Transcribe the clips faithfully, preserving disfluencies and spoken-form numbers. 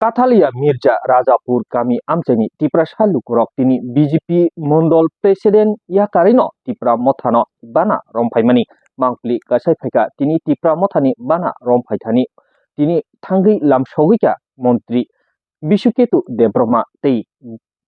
Kathalia Mirza Rajapur kami amchaini Tiprasa lukurok tini B J P mondol president yakarino Tipra mothano bana romphaimani mangpili kasai phaikha. Tini Tipra mothani bana romphaithani tini thangwi lamsogwikha montri Bishuketu Debbarma tei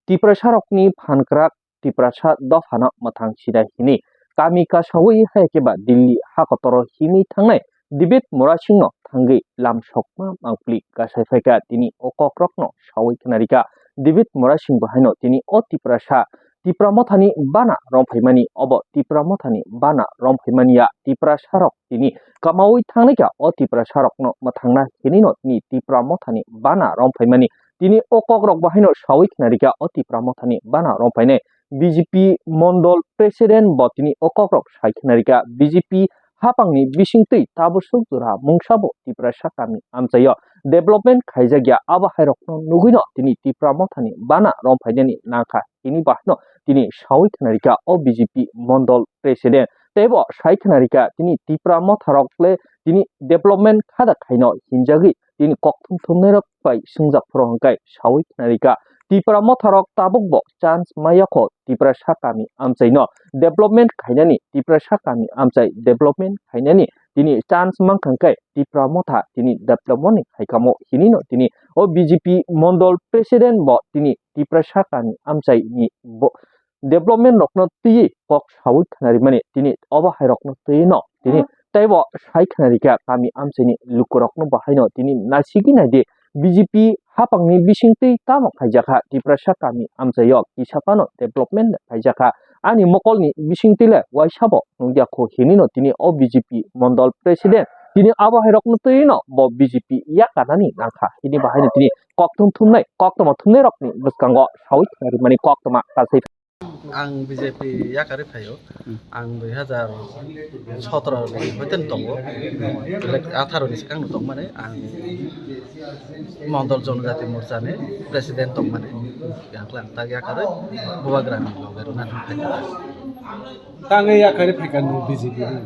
Tiprasarokni phankrak Tiprasa dophano mwthang sinai hini kami kasawi hai khe ba Delhi hakotoro himwi thangnai David Murasingno thangwi lamsokma mangpili kasai phaikha. Tini o kokrokno sawi khnarikha David Murasing bo haino tini o Tiprasa Tipra mothani bana romphaimani, obo Tipra mothani bana romphaimani ya Tiprasarok tini kamaui thangnaikha o Tiprasarokno mwthangna hinino tini Tipra mothani bana romphaimani. Tini o kokrok bo haino sawi khnarikha o Tipra mothani bana romphainai B J P mondol president bo tini o kokrok sai khnarikha. B J P hapangni bisingtwi tabuk suk jora mungsabo Tiprasa kami amchaio development khaijakya, abo hairokno nugwino tini Tipra mothani bana romphainani nangkha hini bahino tini sawi khnarikha o B J P mondol president. Teibo sai khnarikha tini Tipra motharok le tini development khada khaino hinjagwi tini kokthum thumnairok bai swngjak phuru hwnkhe sawi khnarikha. Tipra motharok tabukbo chance maya kho Tiprasa kami amchaino development khainani, Tiprasa kami amchai development khainani tini chance mankha hwnkhe Tipra motha tini development ni khaikamo hinino tini o B J P mondol president bo tini Tiprasa kami amchaini bo development rokno twiwi kok sawi khnarimani tini obo hai rokno twiwi no tini teibo sai khnarikha kami amchaini lukurokno bo haino tini naisigi naidi B J P hapangni bisingtwi tamo khaijakha Tiprasa kami amchaio kisa phano development khaijakha ani mokolni bisingtwi le waisabo nukya kho hinino tini o B J P mondol president tini abo hai rokno twiwi no bo B J P yakarnani nangkha hini bahaino tini kokthum thumnai koktoma thumnai rokni bwskango sawi khnarimani koktoma kasai. Ang B J P yakarwi phaio. Ang dui hazar sotoro ni hoite tongo. Atharo ni swkang no tongmani ang Mondol Jonojati Morcha ni president tongmani. Yang khe ang tak yakarwi Bubagra ni loge rwna hwn phaikha. Tangwi yakarwi phaikha nwng B J P ni?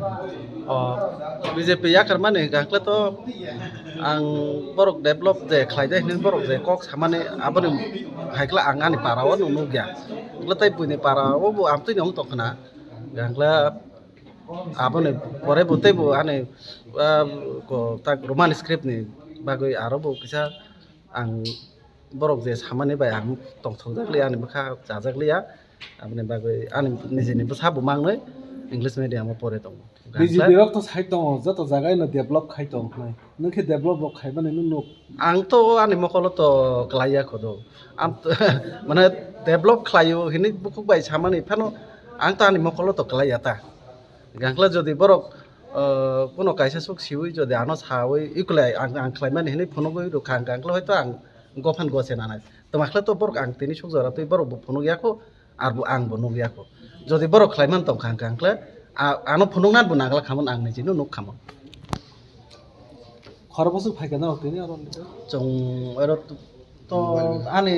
O, B J P yakarmani hwnkha hwnkhe to ang borok develop je khlaidai hinwi borok je kok samani aboni hai khe ang ani para o nukya. Hwnkhe tei buini para o bo amtwini wng tongkhna. Hwnkhe aboni pore bo tei bo ani, ah, ko tak Roman script ni bagwi aro bo kisa ang borok je samani bai ang tongthokjakliya, ani bwkha chajakliya. Aboni bagwi ani nijini bwsa bo mangnwi English medium o pore tongo. B J P rok to sai tongo, joto jaga ino develop khai tong khnai. Nwng khe develop rok khaimani nwng nuk? Ang to ani mokolo to klaiya khodo. Ang to, mane develop khlaio hinwi bukhuk bai samani phano ang to ani mokolo to klaiya ta. Hwnkhe jodi borok, ah, kuno kaisa swk siwi jodi ano sawi ikwlai ang, ang khlaimani hinwi phunugwi rwkha hwnkhe hoito ang gophan gose nanai. Twma khlai to borok ang tini swk jora twi borok bo phunukya kho. Arbo ang bo nukya kho. Jodi borok khlai man tong kha hwnkha hwnkhe, a-, ano phunukna bo nangla khamon ang nijino nuk khamon. Khorokboswk phaikha norok tini oro? Chwng oro to, to ani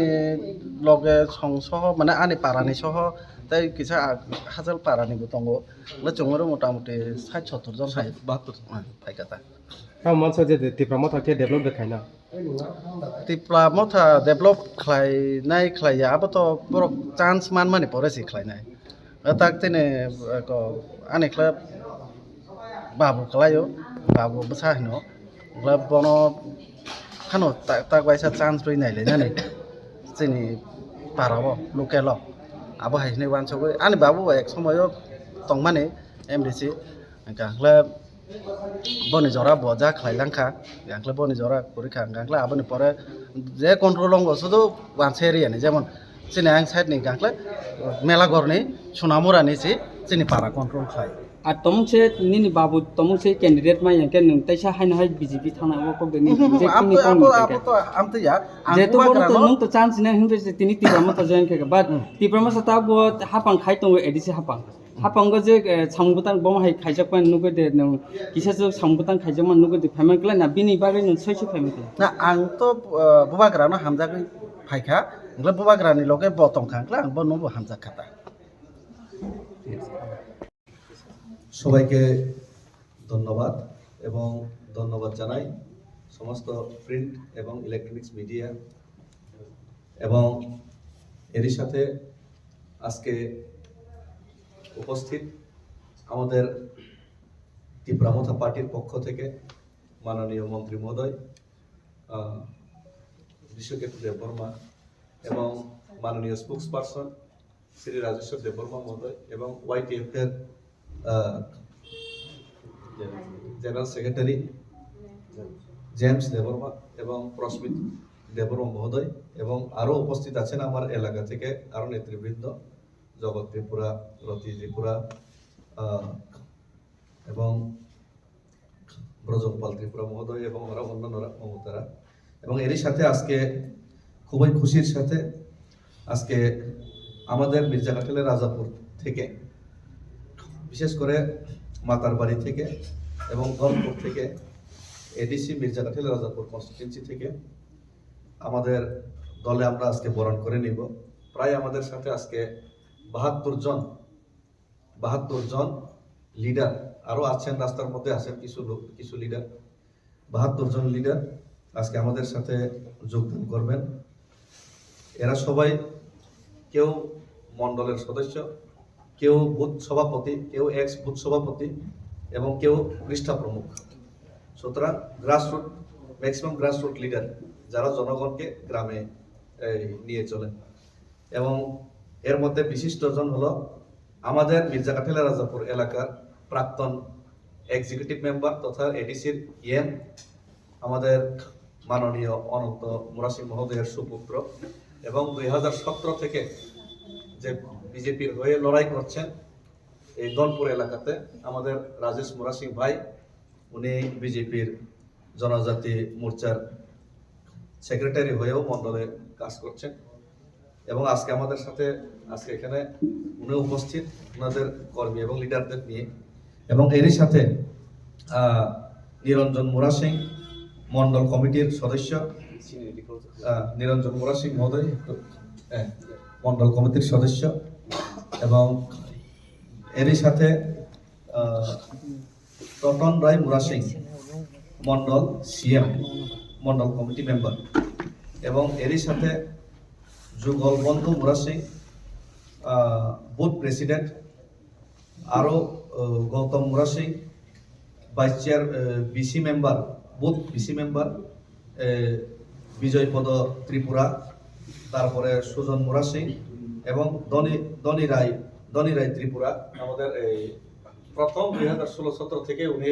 loge song soho, mane ani parani soho, tei kisa a-, hachal parani bo tongo. Hwnkhe chwng oro motamuti sait sottor jon hai. Bahattor. Ah, phaikha ta. Tamo mansa je Tipra motha khe develop de khaina. Tipra motha develop khlainai khlaiya, abo to borok chance manmani pore se khlainai. Tak tini, eh, ko, ani khlai babu khlaio, babu bwsa hino. Bono phano tak, tak waisa chance rwi nailainani chini para o, local o. Abo hai hinwi uansugwi ani babu bai ek somoio tongmani M D C. Hwnkha hwnkhe boni jora bo ja khlai lang kha, hwnkhe boni jora kwrwi kha, hwnkhe aboni pore je control o wng sudu uansa area ni, jemon chini ayang side ni hwnkhe Melagor ni Sonamura ni se chini para control khlai. Ar tomung se nini babu tomung se candidate mai hwnkhe nwng teisa haino hai B J P thangna o kok de ni Mhm, je amtwi, tini abo, kok abo to amtwi ya. Ang jehetu bubagra bono to no nwng to chance ne hwnwi se tini Tipra motha join khe, but Hmm. Tipra motha ta bo hapang khai tongo A D C hapang. Hapango je, eh, samung bwtang bomo hai khaijak mani nugwi de, nwng kisa se samung bwtang khaijak mani nugwi de, phaiman kwlai na, bini bagwi nwng soi soi phaiman kwlai. Na, ang to, eh, bubagrano hamjagwi phaikha, hwnkhe bubagrani loge bo tongkha, hwnkhe ang bono bo hamjak kha ta. সবাইকে ধন্যবাদ এবং ধন্যবাদ জানাই সমস্ত প্রিন্ট এবং electronics media এবং এরই সাথে আজকে উপস্থিত আমাদের তিপ্রা মথা পার্টির পক্ষ থেকে মাননীয় মন্ত্রী মহোদয়, আহ, বিশ্বজিৎ দেববর্মা এবং মাননীয় স্পোকসপারসন শ্রী রাজেশ্বর দেববর্মা মহোদয় এবং ওয়াইটিএফ এর, আহ, জেনারেল সেক্রেটারি জেমস দেববর্মা এবং প্রস্মিত দেববর্মা মহোদয় এবং আরও উপস্থিত আছেন আমার এলাকা থেকে আরও নেতৃবৃন্দ, জগৎ ত্রিপুরা, রতি ত্রিপুরা, আহ, এবং ব্রজগোপাল ত্রিপুরা মহোদয় এবং আরও অন্যান্যরা, মমতারা। এবং এরই সাথে আজকে খুবই খুশির সাথে আজকে আমাদের মির্জাকাঠেলের রাজাপুর থেকে, বিশেষ করে মাতারবাড়ি থেকে এবং ধনপুর থেকে এডিসি মির্জাকাঠেলের রাজাপুর কনস্টিটিউয়েন্সি থেকে আমাদের দলে আমরা আজকে বরণ করে নিব। প্রায় আমাদের সাথে আজকে বাহাত্তর জন, বাহাত্তর জন লিডার, আরও আছেন, রাস্তার মধ্যে আছেন কিছু লোক, কিছু লিডার, বাহাত্তর জন লিডার আজকে আমাদের সাথে যোগদান করবেন। এরা সবাই কেউ মণ্ডলের সদস্য, কেউ বুথ সভাপতি, কেউ এক্স বুথ সভাপতি এবং কেউ পৃষ্ঠা প্রমুখ। সুতরাং গ্রাসরুট, ম্যাক্সিমাম গ্রাসরুট লিডার, যারা জনগণকে গ্রামে এই, নিয়ে চলেন। এবং এর মধ্যে বিশিষ্ট জন হলো আমাদের মির্জাকাঠেলা রাজাপুর এলাকার প্রাক্তন এক্সিকিউটিভ মেম্বার তথা এডিসির ইএম, আমাদের মাননীয় অনন্ত মুরাসিং মহোদয়ের সুপুত্র এবং দুই হাজার সতেরো থেকে যে বিজেপির হয়ে লড়াই করছেন এই ধনপুর এলাকাতে, আমাদের রাজেশ মুরাসিং ভাই, উনি বিজেপির জনজাতি মোর্চার সেক্রেটারি হয়েও মণ্ডলে কাজ করছেন এবং আজকে আমাদের সাথে, আজকে এখানে উনি উপস্থিত, ওনাদের কর্মী এবং লিডারদের নিয়ে। এবং এরই সাথে, আহ, নিরঞ্জন মুরাসিং, মণ্ডল কমিটির সদস্য, আহ, নিরঞ্জন মুরাসিং মহোদয়, একটু, হ্যাঁ, মণ্ডল কমিটির সদস্য এবং এরই সাথে, আহ, রতন রায় মুরাসিং, মণ্ডল সিএম, মণ্ডল কমিটি মেম্বার এবং এরই সাথে যুগল বন্ধু মুরাসিং, আহ, বুথ প্রেসিডেন্ট, আরও, আহ, গৌতম মুরাসিং, ভাইস চেয়ার, আহ, BC member, booth BC member, আহ, বিজয়পদ ত্রিপুরা, তারপরে সুজন মুরাসিং এবং ধনী, ধনী রায়, ধনী রায় ত্রিপুরা। আমাদের এই প্রথম দুই হাজার ষোলো সতেরো থেকে উনি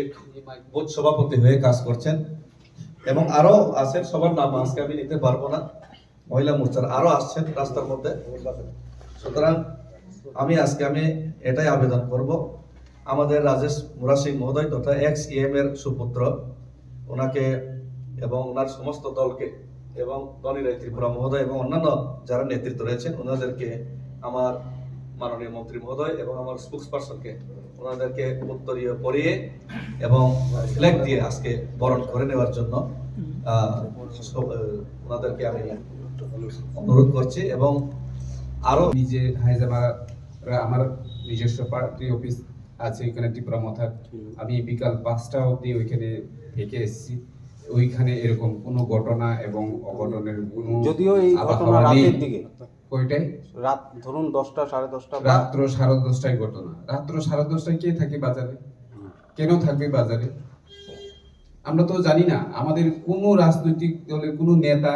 বুথ সভাপতি হয়ে কাজ করছেন এবং আরও আছেন, সবার নাম আজকে আমি নিতে পারবো না। মহিলা মোর্চার আরো আসছেন রাস্তার মধ্যে। সুতরাং আমি আজকে আমি এটাই আবেদন করব, আমাদের রাজেশ মুরাসিং মহোদয় তথা এক্স ইএম এর সুপুত্র, ওনাকে এবং ওনার সমস্ত দলকে এবং ধনী রায় ত্রিপুরা মহোদয় এবং অন্যান্য যারা নেতৃত্ব রয়েছেন ওনাদেরকে, আমার মাননীয় মন্ত্রী মহোদয় এবং আমার স্পোকসপারসনকে, ওনাদেরকে উত্তরীয় পরিয়ে এবং ফ্ল্যাগ দিয়ে আজকে বরণ করে নেওয়ার জন্য, আহ, স-, আহ, ওনাদেরকে আমি অনুরোধ করছি এবং আরো নিজে হাইজামারা আমার নিজস্ব পার্টি অফিস আছে ওইখানে ত্রিপুরা মথার। আমি বিকাল পাঁচটা অবধি ওইখানে থেকে এসেছি। ওইখানে এরকম কোনো ঘটনা এবং অঘটনের কোনো যদিও এই ঘটনা আবহাওয়া নেই। রাতের দিকে। কয়টায়? রাত ধরুন দশটা, সাড়ে দশটা বা রাত্র সাড়ে দশটায় ঘটনা। রাত্র সাড়ে দশটায় কে থাকে বাজারে? কেন থাকবে বাজারে? আমরা তো জানি না। আমাদের কোনো রাজনৈতিক দলের কোনো নেতা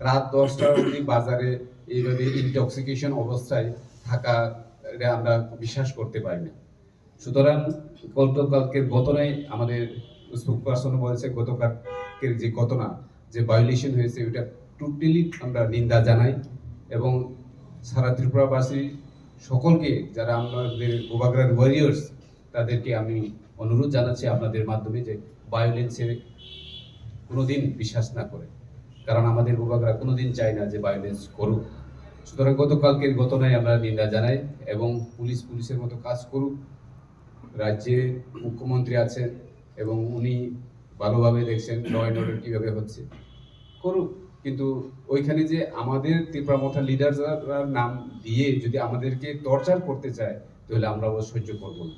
রাত দশটা অবধি বাজারে এইভাবে ইনটক্সিকেশন অবস্থায় থাকা, এটা আমরা বিশ্বাস করতে পারি না। সুতরাং গতকালকের ঘটনায় আমাদের স্পোকসপারসন বলেছে, গতকালকের যে ঘটনা, যে ভায়োলেশন হয়েছে, ওটা টোটালি আমরা নিন্দা জানাই এবং সারা ত্রিপুরাবাসী সকলকে, যারা আমাদের বুবাগ্রার ওয়ারিয়র্স, তাদেরকে আমি অনুরোধ জানাচ্ছি আপনাদের মাধ্যমে যে ভায়োলেন্সে কোনোদিন বিশ্বাস না করে, কারণ আমাদের বুবাগ্রা কোনোদিন চায় না যে ভায়োলেন্স করুক। সুতরাং গতকালকের ঘটনায় আমরা নিন্দা জানাই এবং পুলিশ পুলিশের মতো কাজ করুক। রাজ্যে মুখ্যমন্ত্রী আছেন এবং উনি ভালোভাবে দেখছেন ল অ্যান্ড অর্ডার কীভাবে হচ্ছে, করুক। কিন্তু ওইখানে যে আমাদের ত্রিপুরা মথা লিডাররা নাম দিয়ে যদি আমাদেরকে টর্চার করতে চায়, তাহলে আমরা ও সহ্য করব না।